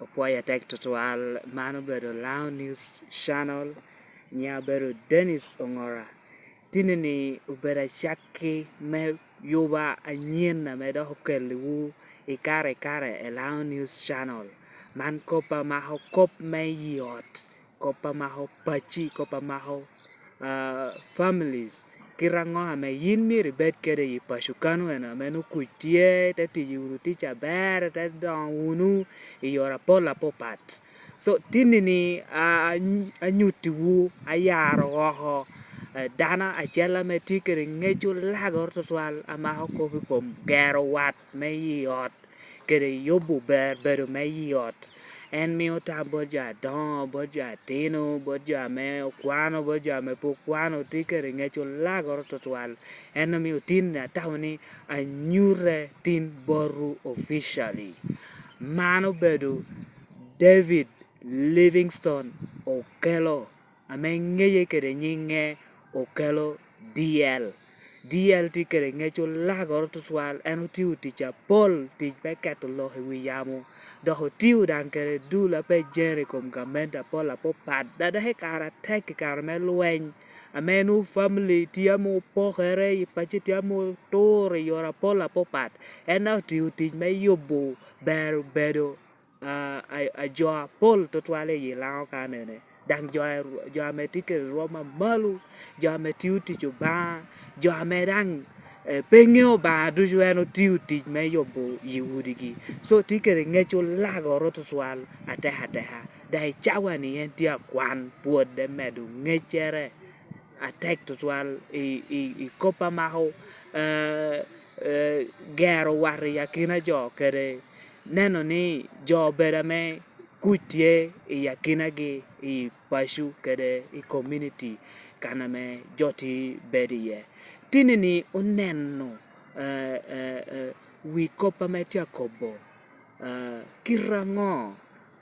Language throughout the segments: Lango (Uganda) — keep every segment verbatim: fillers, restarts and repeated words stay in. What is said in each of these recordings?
Opwoyo atek tutwal. Man obedo Lao News Channel. Nyiŋa obedo Dennis Ongora. Tinni-ni obedo acakki me yuba anyen ame dok okelliwu i kare i kare i Lao News Channel. Man kop amako kop me i ot, kop amako pacci, kop amako, ah, families. Kit aŋo ame yin myero ibed kede i paco kano eno ame nwoŋo kuc tye, ite tiyo wunu tic aber, ite doŋo wunu i yore apol apapat? So, tinni-ni, a-, a-, anyuttiwu, ayaro oko, eh, dano acel ame tye kede ŋec olagoro tutwal, amako kop i kom gero wat me i ot, kede yubo ber bedo me i ot. En mio tam bot jo adoŋo, bot jo atino, bot jo ame okwano, bot jo ame pe okwano, tye kede ŋec olagoro tutwal. En omio tin atamo ni anyute tin botwu officially. Man obedo David Livingstone Okello, ame ŋeye kede nyiŋe Okello D L. D L tye kede ŋec olagoro tutwal, en otio tic apol, tic me keto lok i wi yamo, dok otio daŋ kede dul a pe jere i kom gamente apol apapat, dok i kare atek, i kare me lweny, ame nwoŋo family tye ame opokere, i pacci tye ame otur i yore apol apapat. En daŋ otio tic me yubo ber bedo a, a, a jo apol tutwal i Laŋo kanene. Daŋ jo a, jo ame tye kede rwom amalo, jo ame tio tic Obaŋa, jo ame daŋ, eh, pe ŋeo Obaŋa ducu, en otio tic me yubo yi udigi. So, tye kede ŋec olagoro tutwal atek ateka. Daŋ i cawa-ni en tye akwan pwod me medo ŋeccere atek tutwal i, i, i kop amako, eh, eh, gero wat i akina jo kede neno ni jo obedo ame kuc tye i akinagi i paco kede i community kan ame jo tye bedo iye. Tinni-ni oneno, eh, eh, eh, wi kop ame tye akobo, eh, kite aŋo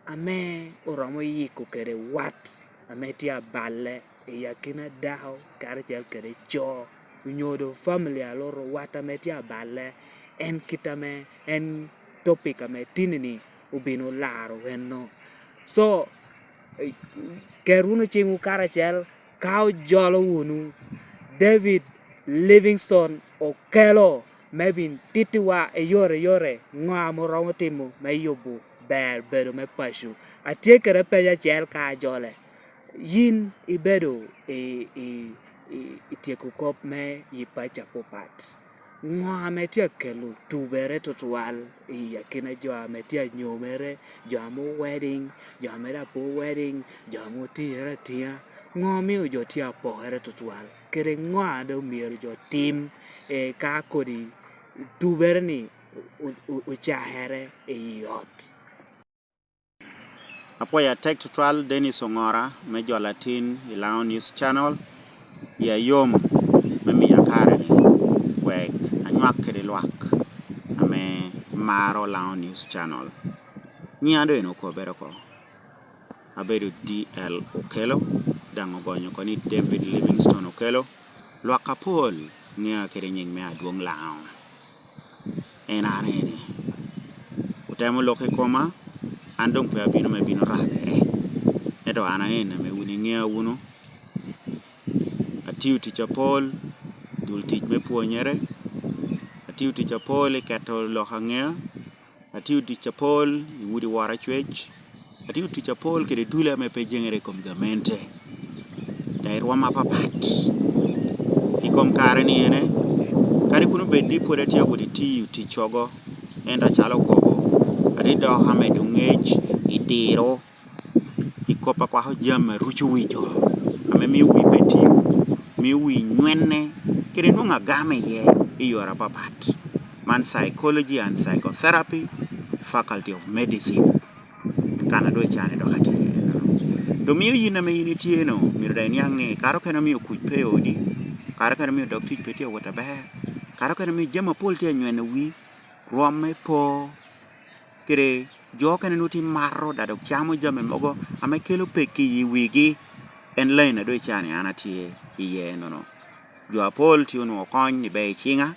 ame oromo yiko kede wat ame tye aballe i akina dako karacel kede co, onyo doŋ family alutu, wat ame tye aballe, en kit ame en topic ame tinni-ni obino laro enno. So, eh, ket wunu ciŋwu karacel, ka ojolo wunu David Livingstone Okello me bin tittiwa i yore yore ŋo ame oromo timo me yubo ber bedo me paco. Atye kede pec acel ka ajole. Yin ibedo i, i, i, i tyeko kop me yi paco apapat. Ŋo ame tye akelo tubere tutwal i akina jo ame tye anyomere, jo ame wedding, jo ame daŋ pe wedding, jo ame otiyere atiya? Ŋo omio jo tye apokere tutwal? Kede ŋo a doŋ myero jo tim, eh, ka kodi tubere-ni o-, o-, ocakere i ot? Apwoyo atek tutwal Dennis Ongora me jo latin i Laŋo News Channel. Iya yom me miya kare-ni wek anywak kede lwak ame maro Laŋo News Channel. Nyiŋa doŋ en okobere oko. Abedo D L Okello, daŋ ogonyo oko ni David Livingstone Okello. Lwak apol ŋea kede nyiŋ me Adwoŋ Laŋo. En an ene. Otemo lok i koma, an doŋ pe abino me bino rabere. Ento an aen ame wun iŋea wunu. Atio tic apol, dul tic me pwonyere. Atio tic apol i keto lok aŋea. Atio tic apol i udi woro acwec. Atio tic apol kede dule ame pe jeŋere i kom gamente, daŋ i rwom apapat. I kom kare-ni ene, kadi kun obed ni pwod atye awot i tiyo ticcogo, ento acalo okobo, atye dok amedo ŋec i diro i kop a kwako jami a ruco wi jo, ame mio wi pe tio, mio wi nywenne, kede nwoŋo agamo iye i yore apapat. Man Psychology and Psychotherapy, Faculty of Medicine. Kan a doŋ ican i dok atye iye ennono. Doŋ mio yin ame yin itye-nu, myero daŋ iniaŋ ni kare okene omio kuc pe i odi, kare okene omio dog tic pe tye awot aber, kare okene omio jami apol tye anyweno wi, rwom me po, kede jo okene nwoŋo tye mato, daŋ dok camo jami mogo ame kelo pekki i wigi. En lain a doŋ ican ni an atye iye ennono. Jo apol tye onwoŋo kony i ber i ciŋa.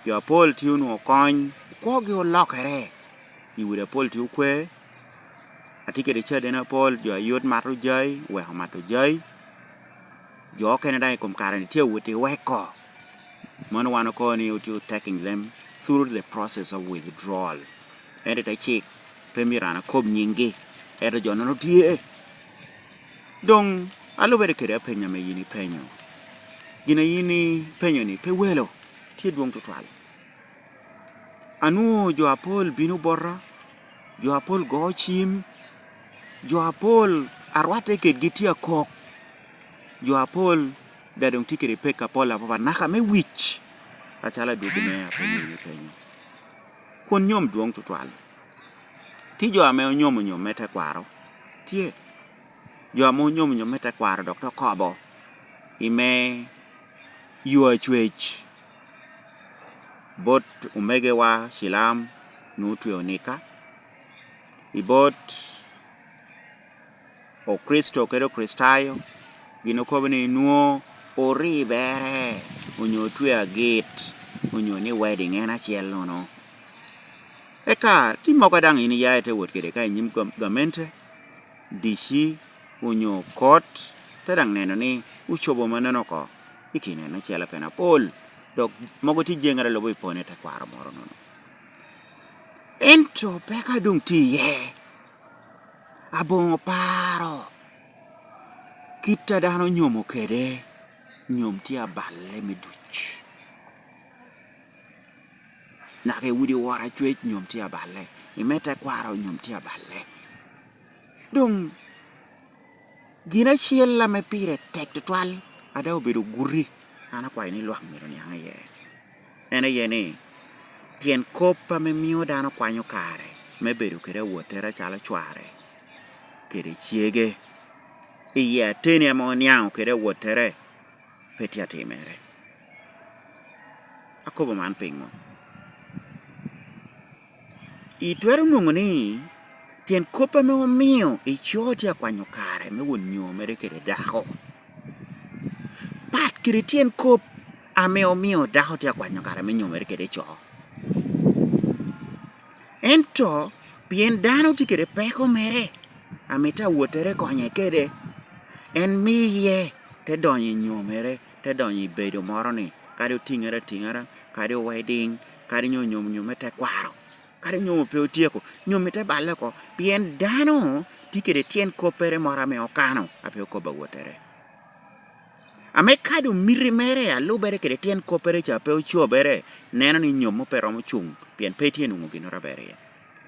Jo apol tye onwoŋo kony, kwogi olokere. I udi apol tye okwe, Atye kede caden apol, jo a yot mato jai oweko mato jai. Jo okene daŋ i kom kare-ni tye awot i weko. Mano wan okobo ni otye taking them through the process of withdrawal. Ento i te cik, pe myero an akob nyinggi, ento jo-nono tye. Doŋ alubere kede apenyo ame yin ipenyo. Gin a yin ipenyo-ni pe welo, tye dwoŋ tutwal. Anwoŋo jo apol bino bota, jo apol go cim, jo apol arwatte kedgi tye akok, jo apol daŋ doŋ tye kede peko apol apapat, naka me wic, acalo adwogi me apenyo ni penyo. Kwon nyom dwoŋ tutwal. Tye jo ame onyomo nyom me tekwaro, tye. Jo ame onyomo nyom me tekwaro dok te kobo i me yo acwec bot omegowa cilam nwoŋo otweo nika, i bot Okricito kede Okricitayo, gin okobo ni nwoŋo oribere, onyo otweo agit, onyo ni wedding en acel nono. Eka tye mogo daŋ in iya ite wot kede ka i nyim gam-, gamente, dici, onyo kot, te daŋ neno ni ocobo mannono oko i kine en ocele kene apol, dok mogo tye jeŋere lubo i pone tekwaro moro nono. Ento peko a doŋ tye iye, aboŋo paro kit a dano onyomo kede, nyom tye aballe me duc. Naka i udi woro acwec, nyom tye aballe. I me tekwaro, nyom tye aballe. Doŋ gin acel ame pire tek tutwal, a daŋ obedo guti, an akwayo ni lwak myero oniaŋ iye, en aye ni, tyen kop ame mio dano kwanyo kare me bedo kede awottere acalo cware kede cege, i yie ateni ame oniaŋo kede awottere, pe tye atimere. Akobo man piŋo? Itwero nwoŋo ni tyen kop ame omio ico tye akwanyo kare me won nyomere kede dako, pat kede tyen kop ame omio dako tye akwanyo kare me nyomere kede co. Ento pien dano tye kede peko mere, amito awottere konye kede, en miye te donyo i nyomere, te donyo i bedo moro-ni, kadi otiŋere atiŋara, kadi wedding, kadi nyo nyomo nyomo me tekwaro, kadi nyomo pe otyeko, nyomo ite balle oko, pien dano tye kede tyen koppere moro ame okano, a pe okobo awottere. Ame ka doŋ miti mere a lubere kede tyen koppere ca pe ocobere, neno ni nyomo pe romo cuŋ, pien pe tye nwoŋo ginnoro aber iye.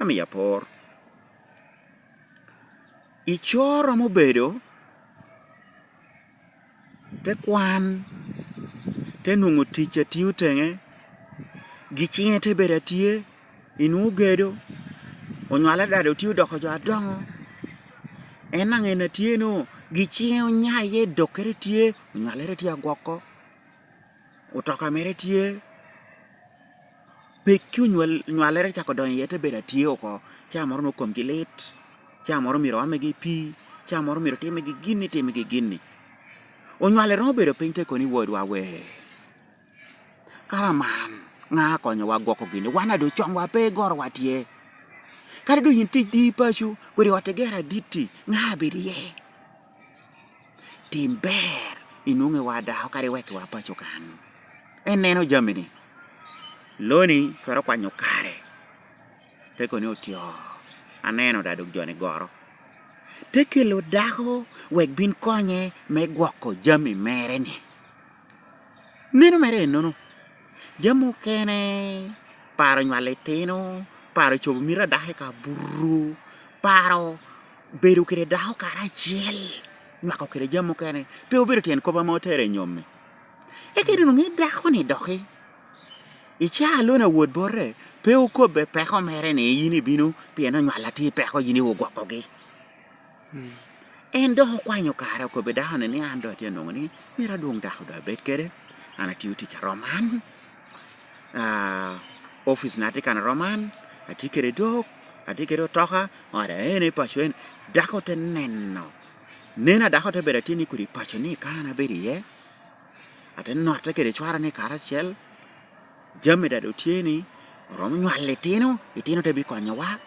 Amiyo apor. Ico romo bedo te kwan, te nwoŋo tic a tio teŋe, giciŋe te bedo atye, inwoŋo gedo, onywale dade otye odoko jo adoŋo. En daŋ en atye no, giciŋe onya iye, dokkere tye, onywalere tye agwoko, otoka mere tye, pekki onywal-, onywalere cako donyo iye te bedo atye oko, ca moro nwoŋo komgi lit, ca moro myero oammegi i pii, ca moro myero timmegi gin-ni, timmegi gin-ni. Onywale romo bedo piny te kono ni, "Wodwa we, kara man, ŋa akonyowa gwoko gin-ni? Wan a doŋ coŋwa pe, gorowa tye. Kadi doŋ yin tic di i paco, kodi ot igero aditti, ŋa abedo iye?" Tim ber, inwoŋiwa dako kadi wekkiwa paco kan. En neno jami-ni. Loni twero kwanyo kare, te kono ni, "Otyo, aneno daŋ dok jo-ni goro." Te kelo dako wek bin konye me gwoko jami mere-ni. Neno mere ennono. Jami okene, paro nywalo itino, paro cobo mito a dako i ka buto, paro bedo kede dako karacel, nywako kede jami okene, pe obedo tyen kop ame otere i nyom-mi. Eka yin onwoŋo dako-ni doki, icaa lon awot bote, pe okobbe peko mere ni yin ibino pien onywal atye peko, yin iwor gwokogi. En dok okwanyo kare, okobbe dako-ni ni, "An doŋ atye anwoŋo ni myero adwoŋ dako doŋ abed kede, an atio tic aroman, ah, opic-na tye kan aroman, atye kede dok, atye kede otoka, ot aene i paco en." Dako te neno, neno a dako te bedo atye ni kodi i paco-ni ka an abedo iye, ate notte kede cwara-ni karacel, jami daŋ doŋ tye ni, oromo nywalo itino, itino te bikonyowa.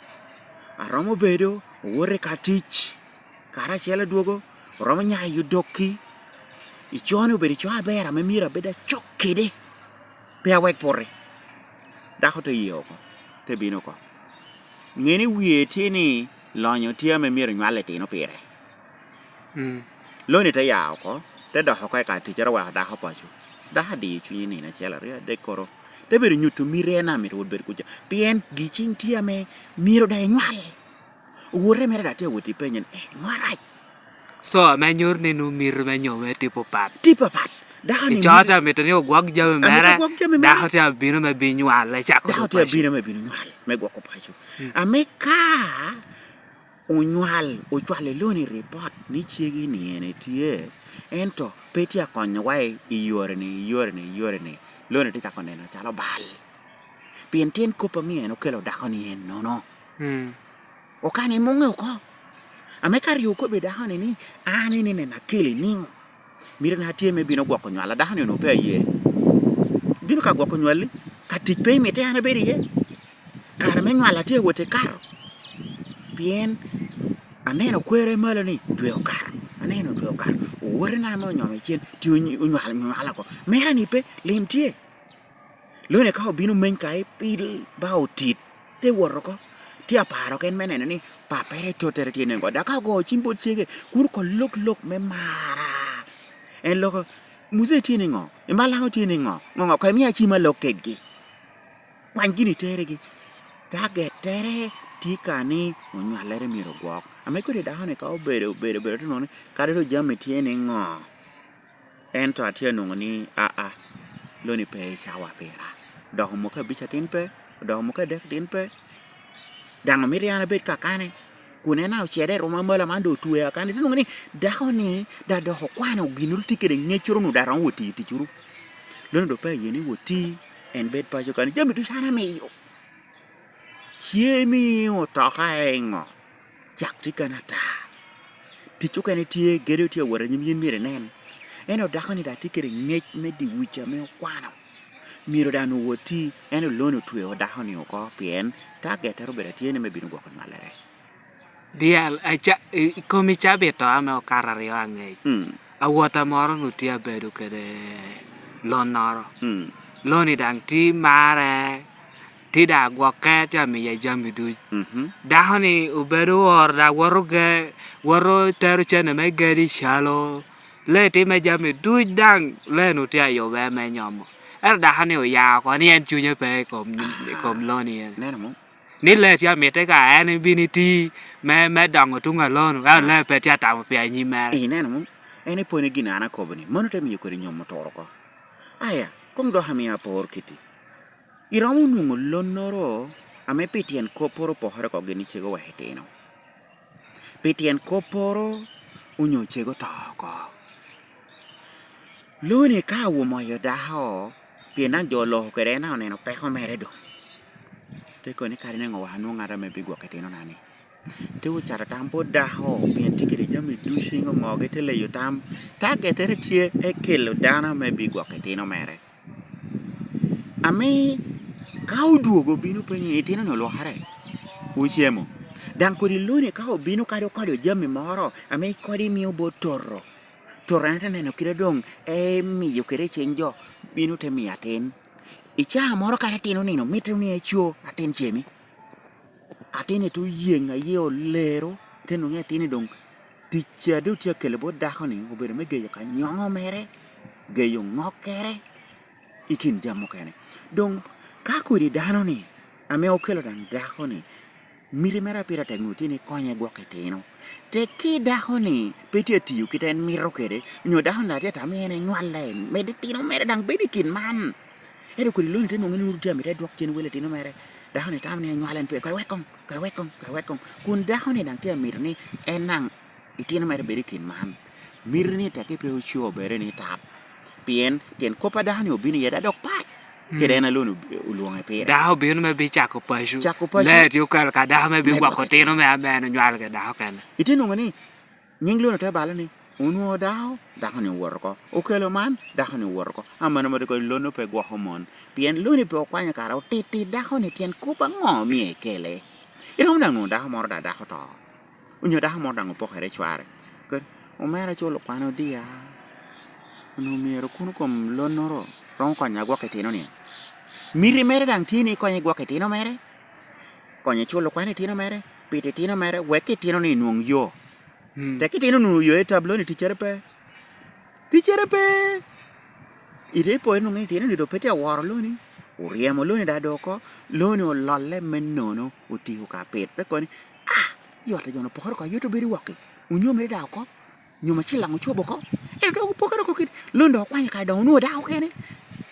Aromo bedo, Owoto i ka tic, karacel adwogo, oromo nyayo dokki. Icoo ni obedo icoo aber ame myero abed acok kede, pe awek poti. Dako te ye oko, te bino oko. Ŋe ni wie tye ni lonyo tye ame myero nywal litino pire. Mm. Loni te ya oko, te dok oko i ka ticcere, oweko dako paco. Dako adiyo cunye nino acel, aryo, adek koro. Te bedo nyuto miti en amito wot bedo kuca. Pien giciŋ tye ame myero daŋ inywal. Owote mere daŋ tye awot i penye ni, "Eh, ŋo arac?" So, ame nyuto ni nwoŋo miti me nyomme tye papat. Tye papat. Dako ni icoo miti te amito ni ogwok jami mere, ogwok jami mere. Dako tye abino me binywal, ecako dako tye paco. Abino me bino nywal, me gwoko paco. Mm. Ame ka onywal, ocwalo i loni ripot ni cegi ni en etye, ento pe tye akonyowa i, i yore-ni, i yore-ni, i yore-ni, loni tye cako neno calo bal. Pien tyen kop a mio en okelo dako ni en nono. Mm. Okano i muŋe oko. Ame ka rik okobbi dako-ni ni, "An en ineno akeli niŋo? Mito na atye me bino gwoko nywal." A dako-ni onwoŋo pe aye. Bino ka gwoko nywalli, ka tic pe imite an abedo iye. Kare me nywal atye awot i kato. Pien aneno kwera i malo ni dwe okato. Aneno dwe okato. Owotena ame onyomo icen, tye onywal, nywal oko. Mera ni pe, lim tye. Lone ka obino meny ka ipil ba otit, te wot oko. Tye aparo ken me neno ni pappere tottere tye niŋo. Dok ka ogo cim bot cege, kur oko lok lok me mara. En loko, "Muze tye niŋo? Imalaŋo tye niŋo? Ŋo ŋo? Koŋ imia cim alok kedgi." Kwany gin iteregi. Tagettere tye ka ni onywallere myero ogwok. Ame kodi dako-ni ka obedo, obedo, obedo, te nwoŋo ni, "Kadi doŋ jami tye niŋo?" Ento atye anwoŋo ni, aa, loni pe i cawa pira. Dok omoko abic atin pe, dok omoko adek atin pe. Daŋ omito an abed kakane, kun en a ocede i ruma malo man doŋ otwea kan. Ite nwoŋo ni dako-ni daŋ dok okwano ginnoro tye kede ŋeccoro, onwoŋo daŋ romo wot tiyo ticuru. Loni doŋ pe aye ni wot ti, en bed paco kan. Jami ducu an amiyo. Ce mi otoka eŋo? Cak tye kene ata. Tic okene tye, gedo tye awot anyim, yin myero inen. Ento dako-ni daŋ tye kede ŋec me dyewuc ame okwano. Myero daŋ owot ti, ento loni otweo dako-ni oko, pien tagettere obedo atye ni me bino gwoko nywallere. Dyal, aca-, i, i kom i cabit to ame okato aryo aŋec. Mm. Awota moro onwoŋo tye abedo kede lonnoro. Mm. Loni daŋ tye marre, tye daŋ agwokke, tye amiye jami duc. Mhm. Dako-ni obedo oro, daŋ woto ge-, woto tero cene me gedo i calo, lee timme jami duc daŋ, lee-nu tye ayube me nyomo. Ento dako-ni oya oko ni en cunye pe i kom, i kom loni eni. Neno mo? Ni lee tye amitte ka en ibin iti me, me doŋo tuŋ a lon-nu, ento lee pe tye atamo pi anyim mere. Ineno mo? En ipwony gin an akobo-ni, mano te miyo kodi nyomo tur oko. Aya, koŋ dok amio apor kiti. Iromo nwoŋo lonnoro ame pi tyen kopporo opokere oko gin ni cege oweko itino. Pi tyen kopporo onyo cege oto oko. Loni ka omoyo dako, pien daŋ jo oloko kede en, oneno peko mere doŋ. Te kono ni, "Kadi niŋo wa anwoŋ ŋat ame bigwoko itinona-ni?" Te ocato tam bot dako, pien tye kede jami ducu, iŋo ŋogi te leyo tam. Tagettere tye ekelo dano ame bigwoko itino mere. Ame ka odwogo obino penyo ni, "Itino-ni olwokere? Ocemo?" Daŋ kodi loni ka obino kadi okodo jami moro ame kodi imio bot toto, toto en te neno kite doŋ emiyo kede i cing jo, bino te miyo atin. I caa moro kadi atin onino, mitte ni eco, atin cemi. Atin-ni te oyeŋ aye olero, ite nwoŋo ni atin-ni doŋ tic a doŋ tye akelo bot dako-ni obedo me geyo kanyoŋo mere, geyo ŋokkere i kin jami mukene. Doŋ ka kodi dano-ni ame okelo daŋ dako-ni, miti mere pire tek nwoŋo tye ni konye gwok itino. Tek ki dako-ni pe tye atiyo kit en mito kede, nyo dako-ni daŋ tye atamo ni en enywal daŋ, med itino mere daŋ bedo i kin man. Ento kodi loni te nwoŋo ni wun tye amito edwok cen wel itino mere. Dako-ni tamo ni enywal en pe, ka ewek koŋ, ka ewek koŋ, ka ewek koŋ. Kun dako-ni daŋ tye amito ni en daŋ itino mere bedo i kin man. Miti ni tek ipe ocoo bere ni tap. Pien tyen kop a dako-ni obino iye daŋ dok pat. Mm. Kede en a loni olwoŋe pire. Dako obino me bicako paco. Cako paco. Lee tye okelo ka dako me bigwoko tino me ame en onywalo kede dako kene. Ite nwoŋo ni Nyiŋ loni te balo ni, onwoŋo dako, dako-ni owoto oko. Okelo man, dako-ni owoto oko. Amannono mito kono lon-nu pe gwoko mon. Pien loni pe okwanyo kara otitti dako-ni tyen kop aŋo omio ekele. Iromo daŋ nwoŋo dako moro daŋ dako to. Onyo dako moro daŋ opokere i cware. Kadi, "Omera cul okwane odia. Onwoŋo myero kun kom lonnoro romo konyo agwok itino ni." Miti mere daŋ tye ni ikonye gwok itino mere. Konye culo kwan itino mere, pito itino mere, wek itino ni nwoŋ yo. Hmm. Tek itino nwoŋo yo i tab loni ticcere pe. Ticcere pe. Ite ipoyo nwoŋo itino ni doŋ pe tye aworo loni. Oryemo loni daŋ doŋ oko. Loni ololle me nono otiko ka pit. Te koni, "Ah, yot a jo-nu pokere oko, yot obedo i wokki. Onyomere daŋ oko. Nyom acil daŋ ocobo oko." Ento dok opokere oko kit, lon dok okwanyo kare dok onwoŋo dako kene.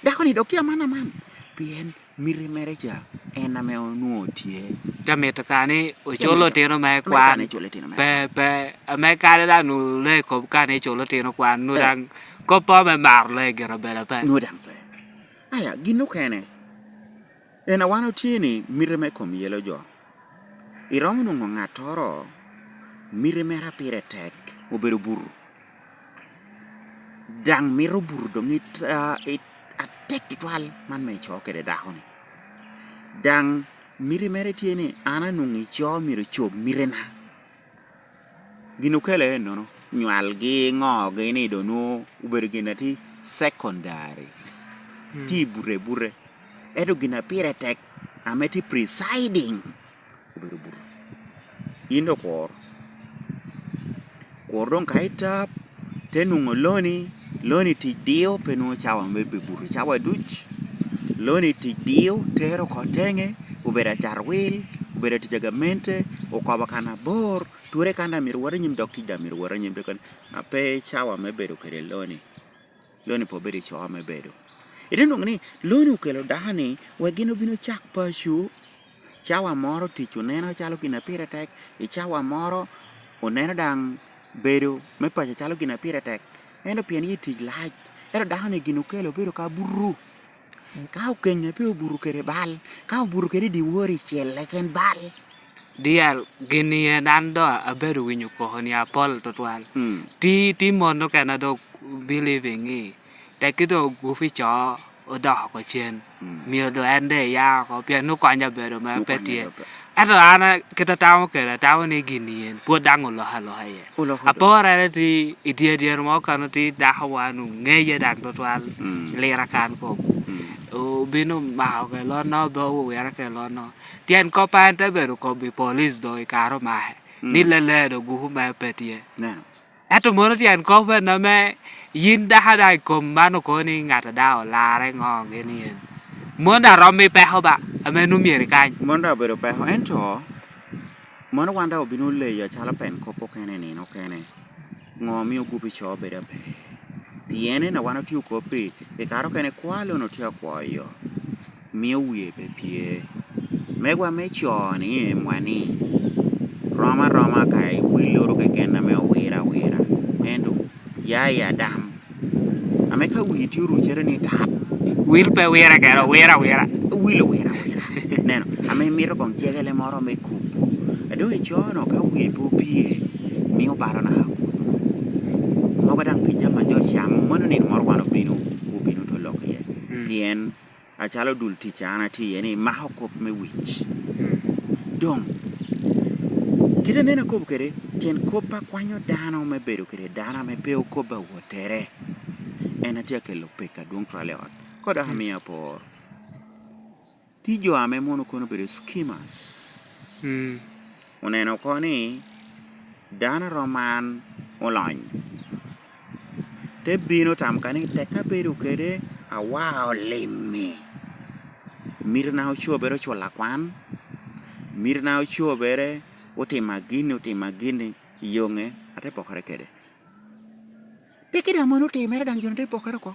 Dako-ni dok tye aman aman. Pien miti mere ca, en ame onwoŋo tye. Te mito ka ni ocul otino mere kwan. Ame ka ni culo itino mere kwan. Pe, pe, ame kare daŋ nwoŋo lee kop ka ni culo otino kwan, nwoŋo daŋ kop po me maro lee gire obedo pe. Nwoŋo daŋ pe. Aya, gin okene. En a wan otye ni miti me kom yelo jo. Iromo nwoŋo ŋattoro miti mere a pire tek obedo buru. Daŋ mito buru doŋ it-, a, it-, atek tutwal man me ico kede dako-ni. Daŋ miti mere tye ni an anwoŋo ico myero cob mitina. Gin okele ennono, nywalgi, ŋogi ni doŋ nwoŋo obedo gin a tye secondary. Hmm. Tye i bute bute. Ento gin a pire tek, ame tye presiding, obedo buto. Yin doŋ kur. Kur doŋ ka itap, te nwoŋo loni, loni tic dio, pe nwoŋo cawa me bebuto cawa duc. Loni tic dio, tero oko teŋe, obedo acat wil, obedo atic a gamente, okobo kan abor, twere kan daŋ myero wot i nyim, dok tic daŋ myero wot i nyim, te koni, "A, pe cawa me bedo kede loni." Loni pe obedo i coo me bedo. Ite nwoŋo ni loni okelo dako-ni wek gin obin ocak paco. Cawa moro tic oneno calo gin a pire tek, i cawa moro oneno daŋ bedo me paco calo gin a pire tek. Ento pien yi tic lac, ento dako-ni gin okelo obedo ka butu. Ka okenya pe obutu kede bal, ka obutu kede diwar icelle ken bal. Dial, gin ni en an doŋ abedo winyo koko ni apol tutwal. Mm. Ti, ti mon okene dok believing ni tekki doŋ ogupi co odoko oko cen. Mm. Myero doŋ en doŋ eya oko, pien nwoŋo kony abedo mere pe tye. Ento an a-, kit atamo kede, atamo ni gin ni en pwod daŋ oloko aloka iye. Aporere ti i dye dyere mo kano ti dako wa nu ŋeye daŋ tutwal, mm, lira kan kom. Mm. Obino mako ke lonno, be owira ke lonno. Tyen kop a en te bedo kobo i polic doŋ i kare omake, mm, ni lele doŋ gupu mere pe tye. Neno. Ento mono tyen kop en ame yin dako daŋ i kom man okobo ni ŋat a daŋ olarre ŋo gini en. Mono daŋ rom i peko ba, ame nwoŋo myero ikany. Mono daŋ obedo peko, ento mono wan daŋ obino leyo acalo pen kop okene i nino okene. Ŋo omio gupi co bedo aber? Pien en a wan otye okop i, i kare okene kwa lon otye akwoyo, mio wie pe pye. Megwa me co-ni emwa ni, rom aroma ka i willoro keken ame owiro awira, ento ya i adam. Ame ka wii tye orucere ni tap. Wil pe wire kede, owiro awira. Wil owiro awira. Neno, ame mito koŋ jegele moro me kubo. A doŋ i co-nu ka wie pe opye, mio balo naka kuno. Mogo daŋ pi jami a jo camo, mano nino moro wan obino, obino to lok iye. Mm. Pien acalo dul tic a an atye iye ni, mako kop me wic. Mm. Doŋ, kite aneno akobo kede, tyen kop a kwanyo dano me bedo kede dano ame pe okobo awottere, en a tye akelo pek adwoŋ twal i ot. Kono dok, mm, amio apor. Tye jo ame mono kono obedo schemers. Mm. Oneno oko ni dano a rom an olony. Te bino tam ka ni tek abedo kede, awa olimmi. Mitona ocobere ocula kwan. Mitona ocobere otima gini, otima gini. Yoŋe, ate pokere kede. Tek kede a mono otimere daŋ jo-nu te pokere oko.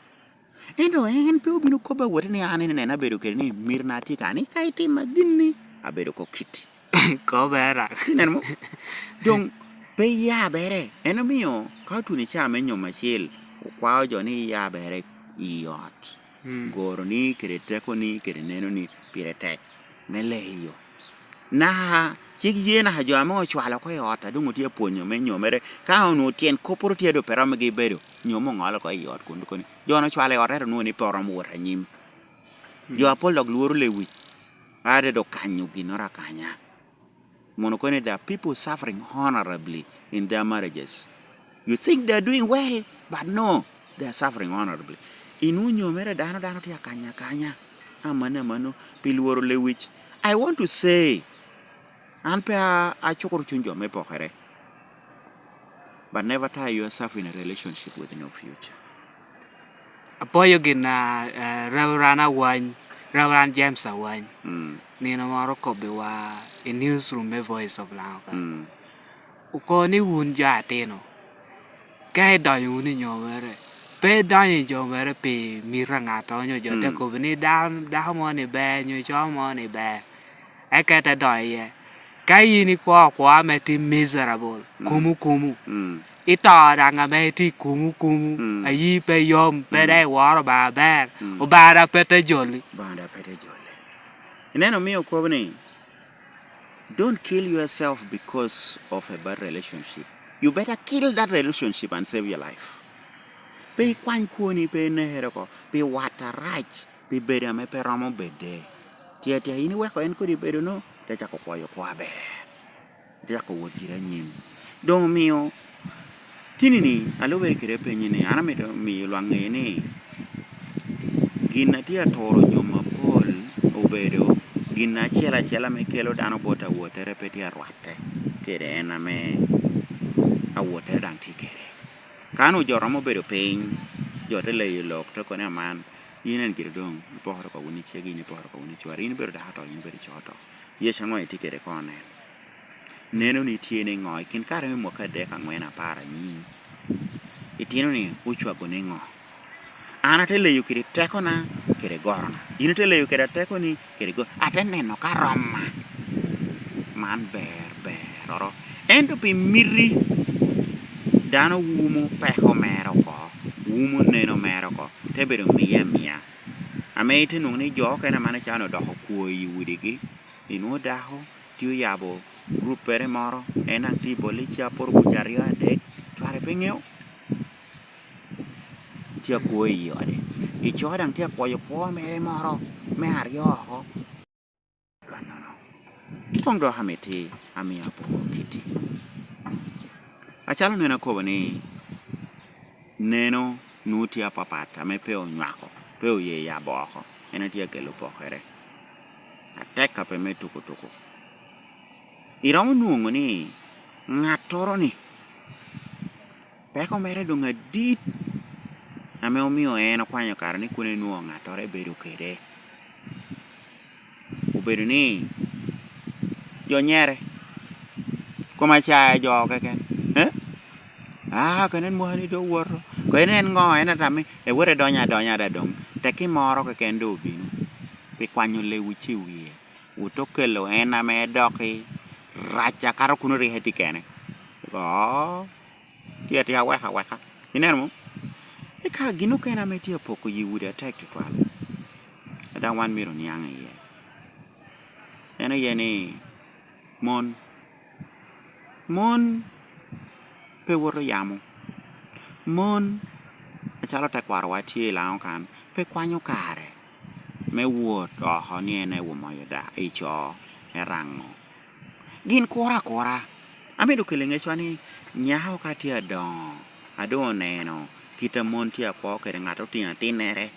Ento en pe obino kobo awote ni an en abedo kede ni mitona tye ka ni ka itima gini, abedo oko kiti. Kobera. Ti neno mo? Doŋ pe iyabere. En omio ka otuno i caa me nyom acel, okwao jo ni iyabere i ot. Mm. Goroni kede tekoni kede nenoni pire tek me leyo. Naka cik ye naka jo ame ocwalo oko i ot a doŋ otye apwonyo me nyomere, ka onwoŋo tyen kopporo tye a doŋ pe romogi bedo, nyom oŋolo oko i ot kun koni, jo-nu ocwalo i ot ento onwoŋo ni pe oromo wot anyim. Mm. Jo apol dok lworo lewic, a te dok kanyo ginnoro akanya. Mono kono, there are people suffering honorably in their marriages. You think they are doing well, but no, they are suffering honorably. Inwo nyo mere dano, dano tye akanya akanya, amano amano, pi lworo lewic. I want to say, an pe a-, acukuro cuny jo me pokere. But never tie yourself in a relationship with no future. Apoyo gin a, eh, Reverend Awany, Reverend James Awany. Mm. Nino moro okobbiwa i newsroom me Voice of Lango ka. Mm. Oko ni wun jo atino, ka idonyo wunu i nyomere, pe idonyo i nyomere pi mito a ŋato, onyo jo te kobo ni dano, dako mo ni ber, nyo co mo ni ber. Eka ite donyo iye. Ka in ikwo akwoa ame tye miserable, kumu kumu, ito daŋ ame itye i kumu kumu, ayi pe yom, pe daŋ iworo Obaŋa aber, Obaŋa daŋ pe te joli. Obaŋa daŋ pe te joli. Ineno, omio okobo ni, don't kill yourself because of a bad relationship. You better kill that relationship and save your life. Pe ikwany kwoni, pe inekere oko pi wat arac, pi bedo ame pe romo bedde. Tye atya, in iweko en kodi bedo no, te cako kwoyo kwo aber. Te cako wot giri anyim. Doŋ omio, tini-ni, alubere kede penyi ni, an amito miyo lwak ŋe ni, gin a tye aturo jo mapol obedo gin acel acel ame kelo dano bot awottere pe tye arwatte kede en ame awottere daŋ tye kede. Ka nu jo romo bedo piny, jo te leyo lok, te kono ni, aman, in en gire doŋ ipokere oko wun icegi, in ipokere oko wun icwari, in ibedo dako to, in ibedo co to. Yecu aŋo itye kede koŋ onen? Neno ni itye niŋo i kin kare me mwaka adek, aŋwen, apar, anyiŋ? Itino-ni ocwago niŋo? An ate leyo kede tekona kede gorona. In ite leyo kede atekoni kede go-, ate neno ka romma. Man ber, beroro. Ento pi miti, dano wumo peko mere oko, wumo neno mere oko, te bedo miye amiya. Ame ite nwoŋo ni jo okene aman icano odoko kwo i udigi, inwoŋo dako tye oyabo guruppere moro, en daŋ tye i bolica, poro buc aryo adek, cware pe ŋeo. Tye akwo i ode. Ico daŋ tye akwoyo kwo mere moro me aryo oko. Kannono. Koŋ dok amiti, amio apoko kiti. Acalo neno akobo ni, neno nwoŋo tye apapat ame pe onywako, pe oye yabo oko. En aye tye akelo pokere. Atek a pe me tuko tuko. Iromo nwoŋo ni ŋattoro-ni peko mere doŋ adit ame omio en okwanyo kare ni kun enwoŋo ŋattoro ebedo kede. Obedo ni jo nyere, koma caya jo keken. Eh? Ah, kene en mwaka ni doŋ woto. Ko en, en ŋo? En atami, ewoto edonyo adonya ada doŋ. Tekki moro keken doŋ obino pi kwanyo lewic i wie. Wot okelo en ame dok i rac akato kun rik etye kene. Oo, tye atika weka weka. Ineno mo? Eka gin okene ame tye apoko yi udi atek tutwal, a daŋ wan myero oniaŋ iye. En aye ni mon, mon pe woto yamo. Mon, acalo tekwarowa tye i Laŋo kan, pe kwanyo kare me wot oko ni en ewomoyo da-, i co, eraŋo. Gin kuro akura. Amito kelo i ŋecwa ni nyako ka tye adoŋo, a doŋ oneno kit a mon tye akwo kede ŋat otino atinnere,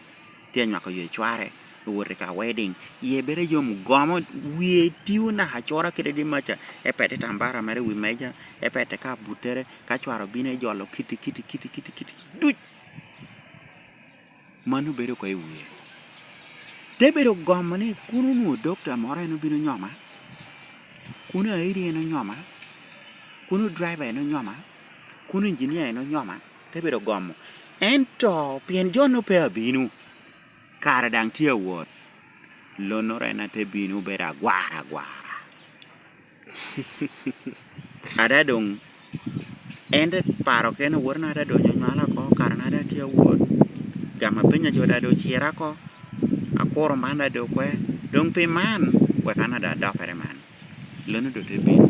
tye anywako yo i cware, owot i ka wedding, yie bedo yom, gomo, wie tio naka acura kede di maca, epet i tambara mere i wi meja, epet i ka buttere, ka cware obino ejolo kiti, kiti, kiti, kiti, kiti, duc. Mano bedo oko i wie. Te bedo gomo ni kun onwoŋo dokta moro en obino nyoma, kun airi en onyoma, kun driver en onyoma, kun engineer en onyoma, te bedo gomo. Ento pien jo-nu pe abino, kare daŋ tye awot, lonnoro en ate bino bedo agwara agwara. Ada doŋ, en te paro kene, owotona ada doŋ onywala oko, karena ada tye awot. Gamo apenyo jo ada doŋ ocira oko, akuro man ada doŋ okwe. Doŋ pi man, wek an ada adokere man. Lon-nu doŋ te bino.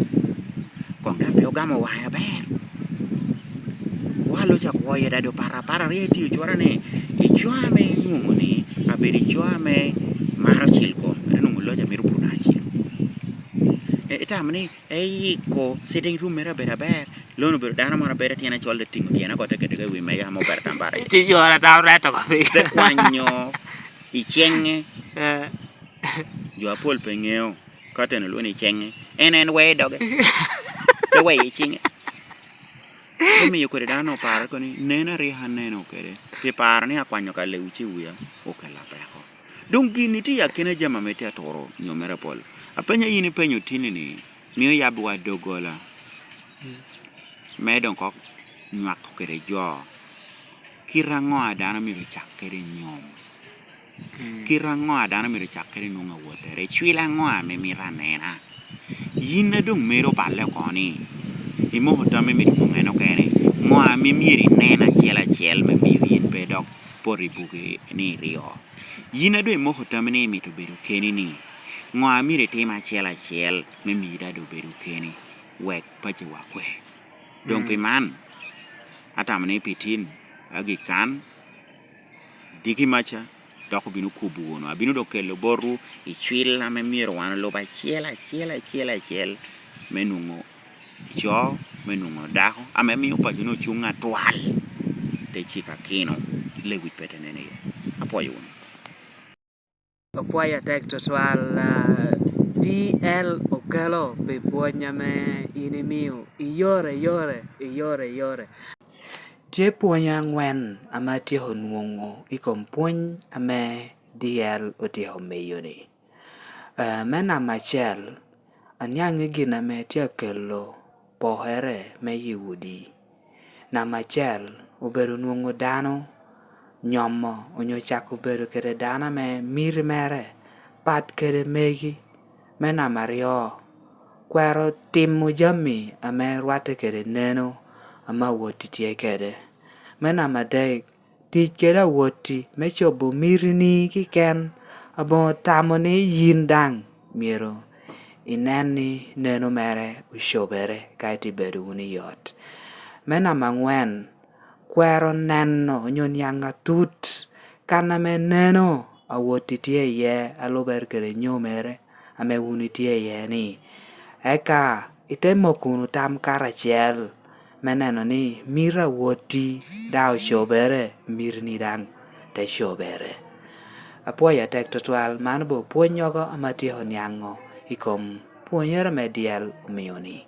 Koŋ daŋ pe ogamo waŋe aber. Kwa loc akwo iye ada doŋ paro apara rik etio cwara ni, ico ame inwoŋo ni, abedo ico ame maro cil kom, rik nwoŋo loc amito buto acil. E, itamo ni eyiko sitting room mere abedo aber, lono obedo dano moro abedo atyene acol, te tiŋo tyene oko te keto i wi meja ame obedo atambara iye. Ci cwara tam reto kop i. Te kwanyo i ceŋŋe. Eh. Jo apol pe ŋeo ka teno lwongo ni ceŋŋe. En, en weye i doge. Te weye i ciŋe. Te miyo kodi dano oparo kono ni, "Neno a rik aneno kede, pi paro ni akwanyo ka lewic i wia, okella peko." Doŋ gin itye i akina jami ame tye aturo nyo mere apol. Apenya yin ipenyo tinni ni, mio yabbiwa doggola, mm, me doŋ kok nywako kede jo. Kite aŋo a dano myero ocak kede nyom? Mm. Kite aŋo a dano myero ocak kede nwoŋo awottere? Cwil aŋo ame mito anena? Yin a doŋ meri oballe oko ni, imoko tammi myero ikoŋ en okene. Ŋo ame myero inen acel acel me miyo yin pe dok poto i bugi ni iryo? Yin a doŋ imoko tammi ni imito bedo keni ni, ŋo a myero itim acel acel me miyi dado obedo keni, wek paciwa kwe? Doŋ pi man, atamo ni pi tin agikkan, diki maca, dok obino kubo wunu. Abino dok kelo botwu i cwil ame myero wan olub acel, acel, acel, acel, me nwoŋo co, me nwoŋo dako, ame mio paconi ocuŋ atwal, te cikakino, lewic pe te nen iye. Apwoyo wunu. Opwoyo atek tutwal, ah, D L Okello pi pwony ame in imio i yore, yore, i yore, yore. Tye pwony aŋwen ame atyeko nwoŋo i kom pwony ame D L otyeko miyo-ni. Ah, me namba acel, aniaŋ i gin ame tye akelo pokere me i udi. Namba acel, obedo nwoŋo dano nyomo onyo cako bedo kede dano ame miti mere pat kede megi. Me namba aryo, kwero timo jami ame rwatte kede neno ame awotti tye kede. Me namba adek, tic kede awotti me cobo mitini kiken, aboŋo tamo ni yin daŋ myero inen ni neno mere ocobere ka itye bedo wunu i ot. Me namba aŋwen, kwero neno onyo niaŋ atut kan ame neno awotti tye iye, a lubere kede nyomere ame wun itye iye-ni. Eka ite moko wunu tam karacel me neno ni mito awotti daŋ ocobere, mitini daŋ te cobere. Apwoyo atek tutwal, man obedo pwonnyoro ame atyeko niaŋo i kom pwonyere me D L omio-ni.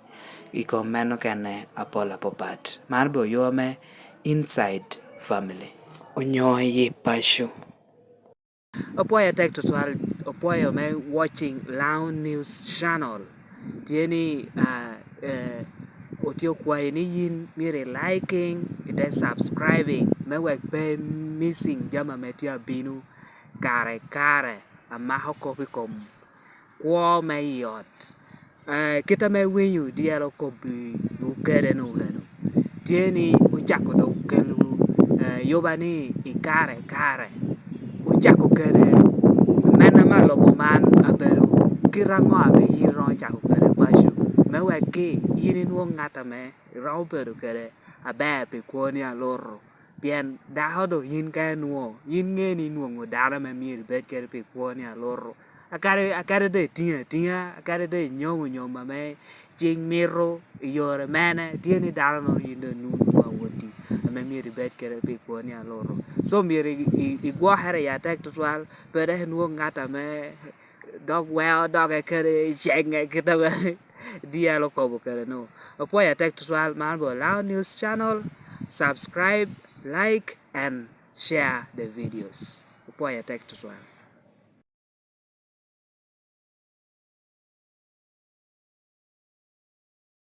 I kom meno kene apol apapat. Man obedo yo me Inside Family, onyo i paco. Opwoyo atek tutwal, opwoyo me watching Loud News Channel. Tye ni, ah, eh, otye okwayi ni yin myero i liking, ite subscribing, me wek pe missing jami ame tye abino kare kare, amako kop i kom kwo me i ot. Eh, kit ame iwinyo D L okobbiwu kede-nu eno, tye ni ocako dok kelwu, eh, yuba ni i kare kare ocako kede men ame alobo man abedo kit aŋo ame yin iromo cako kede paco, me wek ki yin inwoŋ ŋat ame iromo bedo kede aber pi kwoni alutu. Pien dako doŋ yin ka inwoŋo, yin ŋe ni inwoŋo dano ame myero ibed kede pi kwoni alutu. Akadi, akadi doŋ itiŋo atiŋa, akadi doŋ inyomo nyom ame cing mito i yore mene, tye ni dano-nono yin doŋ nwoŋo nwoŋo awotti ame myero ibed kede pi kwoni alutu. So myero i, i, igwokere i atek tutwal, pe dok inwoŋ ŋat ame dok weo doge kede ceŋe kit ame D L okobo kede-nu. Apwoyo atek tutwal, man obedo Loud News Channel. Subscribe, like, and share the videos. Apwoyo atek tutwal.